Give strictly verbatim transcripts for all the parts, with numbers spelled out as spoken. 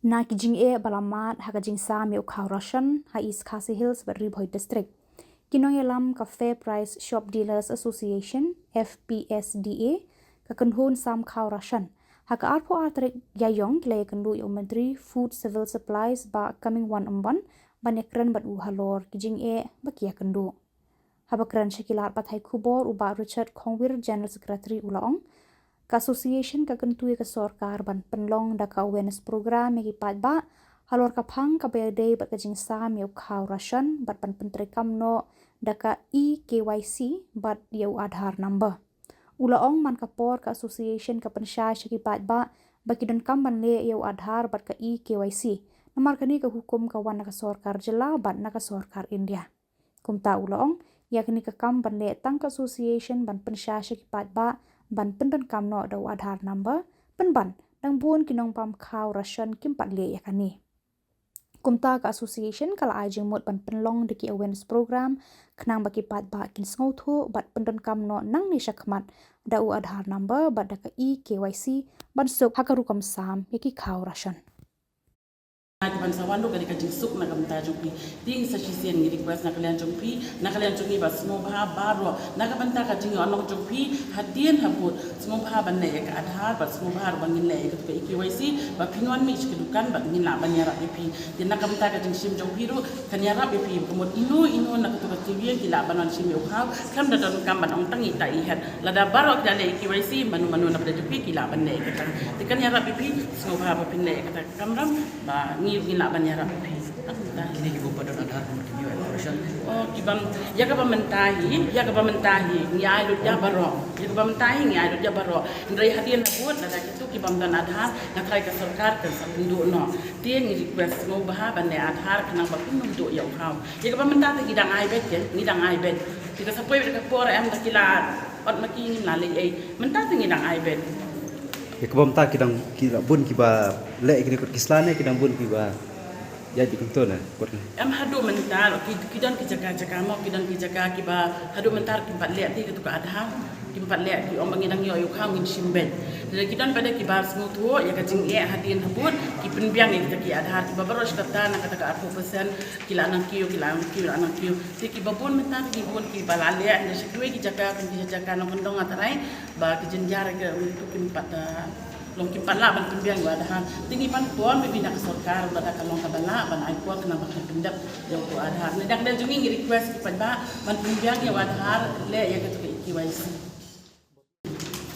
Na ki jingeh ba la mad ha ka jingsam ïa u khaw ration ha East Khasi Hills bad Ri Bhoi District, ki nongïalam ka Fair Price Shop Dealers Association, F P S D A, ka kynhun sam khaw ration, ha ka arphew ar tarik Ïaïong ki la ïakynduh ïa u Myntri Food Civil Supplies Bah Comingone Ymbon ban ïakren bad u halor ki jingeh ba ki ïakynduh. Haba kren sha ki lad pathai khubor, u Bah Richard Khongwir, General Secretary, u la ong, ka association ka kyntu ïa ka sorkar ban pynlong da ka awareness program ïa ki paidbah halor ka phang kaba ïadei bad ka jingsam ïa u khaw ration bad ban pyntreikam noh da ka e-K Y C bad ïa u Aadhaar number. U la ong, man ka por ka association ka pynshai sha ki paidbah ba ki donkam ban leh ïa u Aadhaar bad ka e-K Y C, namar kane ka hukum ka wan na ka sorkar jylla bad na ka sorkar India. Kumta u la ong, ïa kane ka kam ban leh tang ka association ban pynshai sha ki paidbah ban pyndonkam noh da u Aadhaar number, pynban dang bun ki nongbam khaw ration kim pat leh ïa kane. Kumta ka association ka la ai jingmut ban pynlong da ki awareness program khnang ba ki paidbah kin sngewthuh bad pyndonkam noh nangne shakhmat da u Aadhaar number bad da ka e-K Y C ban suk ha ka rukom sam ïa ki khaw ration. Ki ban sa wan ruh ka dei ka jingsuk na ka bynta jong phi. Te sa shisien ngi request na ka liang jong phi, na ka liang jong ngi, ba sngewbha baroh na ka bynta ka jingïohnong jong phi hadien habud, sngewbha ban leh ïa ka Aadhaar bad sngewbha ruh ba ngin leh ïa ka E K Y C, ba phin wan mih sha ka dukan ba ngin lah ban ïarap ïa phi. Te na ka bynta ka jingshim jong phi ruh kan ïarap ïa phi, ka mut ino ino na kato ka tiew ïing ki lah ban wan shim ïa u khaw, khlem da donkam ban ong tang ita i head. Lada baroh ki da leh E K Y C, mano mano na bynta jong phi ki lah ban leh ïa kata. Te kan ïarap ïa phi, sngewbha ba phin leh ïa kata ka kamram, ba ngi ruh ngin lah ban ïarap ïa phi. Kine ki bym pat don Aadhaar, ka mut kim ïoh ïa ka ration? Oh, ki bym, ïa kaba mynta hi, ïa kaba mynta hi ngi ai lut ïa baroh. Ïa kaba mynta hi ngi ai lut ïa baroh. Hynrei hadien habud, lada kito ki bym don Aadhaar, nga tharai ka sorkar kan sa pynduh noh. Te ngi request sngewbha ban leh Aadhaar khnang ba phin nym duh ïa u khaw. Ïa kaba mynta te ngi dang ai beit, ngi dang ai beit. Te ka sa poi beit ka por em da ki la ot ma ki, ngim lah leh ei. Mynta te ngi dang ai beit. Ïa kaba mynta ki dang, ki dang bun kiba leh kine kot ki sla ne, ki dang bun kiba ïaid beit kumto ne kot ne? Em, haduh mynta ruh ki, ki don ki jaka jaka mo, ki don ki jaka kiba haduh mynta ruh kim pat leh te kato ka Aadhaar. Kim pat leh, ki ong ba ngi dang ïoh ïa u khaw ngin shim beit. Te ki don pat de kiba sngewthuh ïa ka jingeh hadien habud, ki pynbiang ïa kita ki Aadhaar, kiba baroh shi katta na kata ka arphew percent ki la nang kiew, ki la nang kiew, la nang kiew. Te kiba bun mynta ki bun kiba la leh, ne sha kiwei ki jaka, kum ki jaka nongkyndong nga tharai ba ki jynjar ki, um, kim pat, uh, long kim pat lah ban pynbiang ïa u Aadhaar. Te ngi pan por, maybe na ka sorkar lada ka long kaba lah ban ai por khnang ba kan pyndep ïa u Aadhaar. Ne dang dang jong ngi, ngi request ki paidbah ban pynbiang ïa u Aadhaar, leh ïa kato ka E K Y C.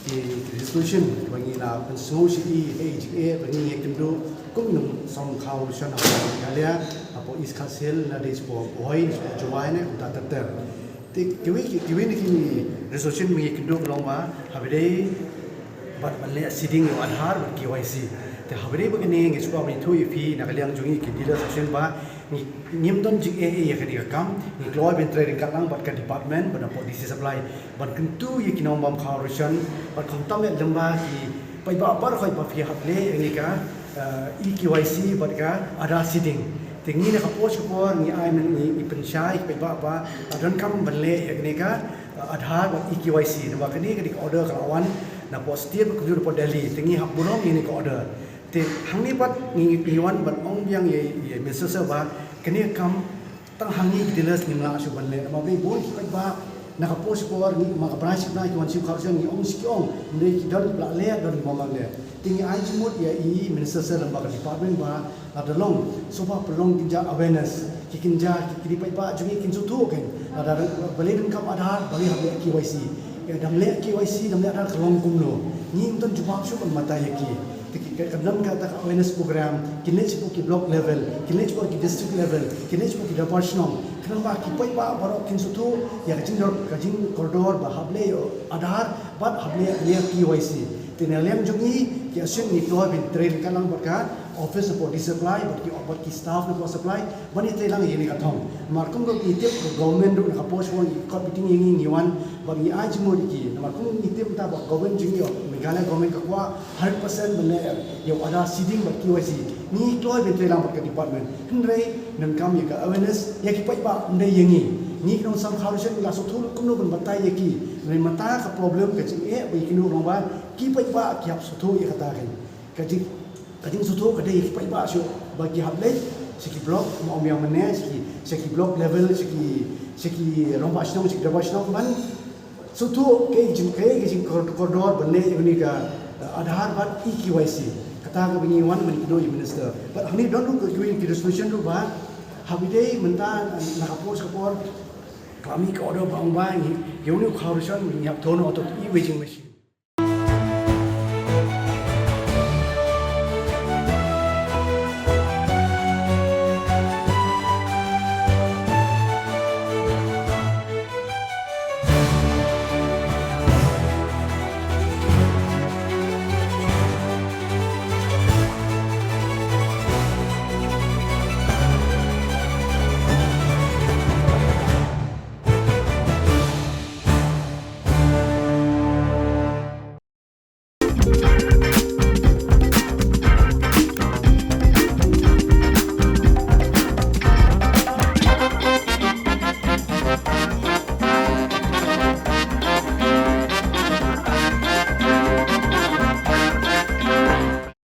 Ki resolution ba ngi la pynsngew sha i, eh, jingeh ba ngi ïakynduh kum nongsom khaw ration hapoh Meghalaya, hapoh East Khasi Hills, na dei shapoh Bhoi, shapoh Jowai ne kumta ter ter. Te kiwei, kiwei na ki resolution ba ngi ïakynduh ka long ba haba dei bad ban leh seeding ïa u Aadhaar bad K Y C. Te haba dei ba kane ngi sngewbha ban ïathuh ïa phi na ka liang jong ngi ki dealer association ba ngi, ngim don jingeh ei ïa kane ka kam, ngi kloi ban trei ryngkat lang bad ka department bad hapoh D C Supply ban kyntu ïa ki nongbam khaw ration, bad khamtam ïa lem bad ki paidbah baroh ba phi hap leh ïa kane ka, eh, E K Y C bad ka Aadhaar seeding. Te ngi na ka por sha ka por ngi ai men, ngi, ngi pynshai ïa ki paidbah ba, eh, donkam ban leh ïa kane ka, eh, Aadhaar bad E K Y C. Namar kane ka dei ka order ka la wan napoh state bad kumjuh napoh Delhi. Te ngi hap burom ïa kane ka order. Te hangne pat ngi, ngi wan ban ong biang ïa, ïa Minister sir ba kane ka kam tang ha ngi ki dealers ngim lah shuh ban leh. Namar ba bun ki paidbah na ka por sha ka por ngi, ma ka bnai shi bnai ki wan shim khaw ration, ngi ong shi ki ong, hynrei ki don ba la leh, don ki bym lah leh. Te ngi ai jingmut ïa i Minister sir lem bad ka department ba lada long, sngewbha pynlong kynja awareness. Ki kynja, ki, ki dei paidbah jong ngi kin sngewthuh kein. Lada balei donkam Aadhaar, balei hap leh K Y C. Ïa, dam leh K Y C, dam leh Aadhaar ka long kumno. Ngim don jubab shuh ban batai ïa ki. Te ki, ka, ka don kata ka awareness program, kin leit shapoh ki block level, kin leit shapoh ki district level, kin leit shapoh ki dorbar shnong. Khnang ba ki paidbah baroh kin sngewthuh ïa ka jingdor, ka jingkordor ba hap leh Aadhaar bad hap leh, leh K Y C. Te na liang jong ngi ki association ngi kloi ban trei ryngkat lang bad ka office napoh D C Supply bad ki, bad ki staff napoh supply ban ïatrei lang ïa kane ka thong. Namar kum ngi tip ka government ruh na ka por sha ka por ngi kot meeting ïa ngi, ngi wan bad ngi ai jingmut ïa ki. Namar kum ngi tip mynta ba government jong ngi, Meghalaya government ka kwah hundred percent ban leh ïa u Aadhaar seeding bad K Y C. Ngi kloi ban trei lang bad ka department. Hynrei donkam ïa ka awareness ïa ki paidbah, ym dei ïa ngi. Ngi ki nongsom khaw ration ngi la sngewthuh kumno ban batai ïa ki. Hynrei mynta ka problem ka jingeh ba ïa kino ruh ba ki paidbah ki hap sngewthuh ïa kata kein. Ka jing Ka jingsngewthuh ka dei ki paidbah shuh ba ki hap leit sha ki block, ma ong biang mynne sha ki, sha ki block level, sha ki, sha ki rangbah shnong, sha ki dorbar shnong ban sngewthuh kaei ka jing, kaei ka jingkordor ban leh ïa kane ka, uh, Aadhaar bad e-KYC. Kata kaba ngi wan ban kynduh ïa u minister. Bad hangne don ruh kiwei ki resolution ruh ba haba ïadei mynta na ka por sha ka por ka la mih ka order ba ong ba ngi, ïa une u khaw ration ngi hap to noh ïa u e-waging machine.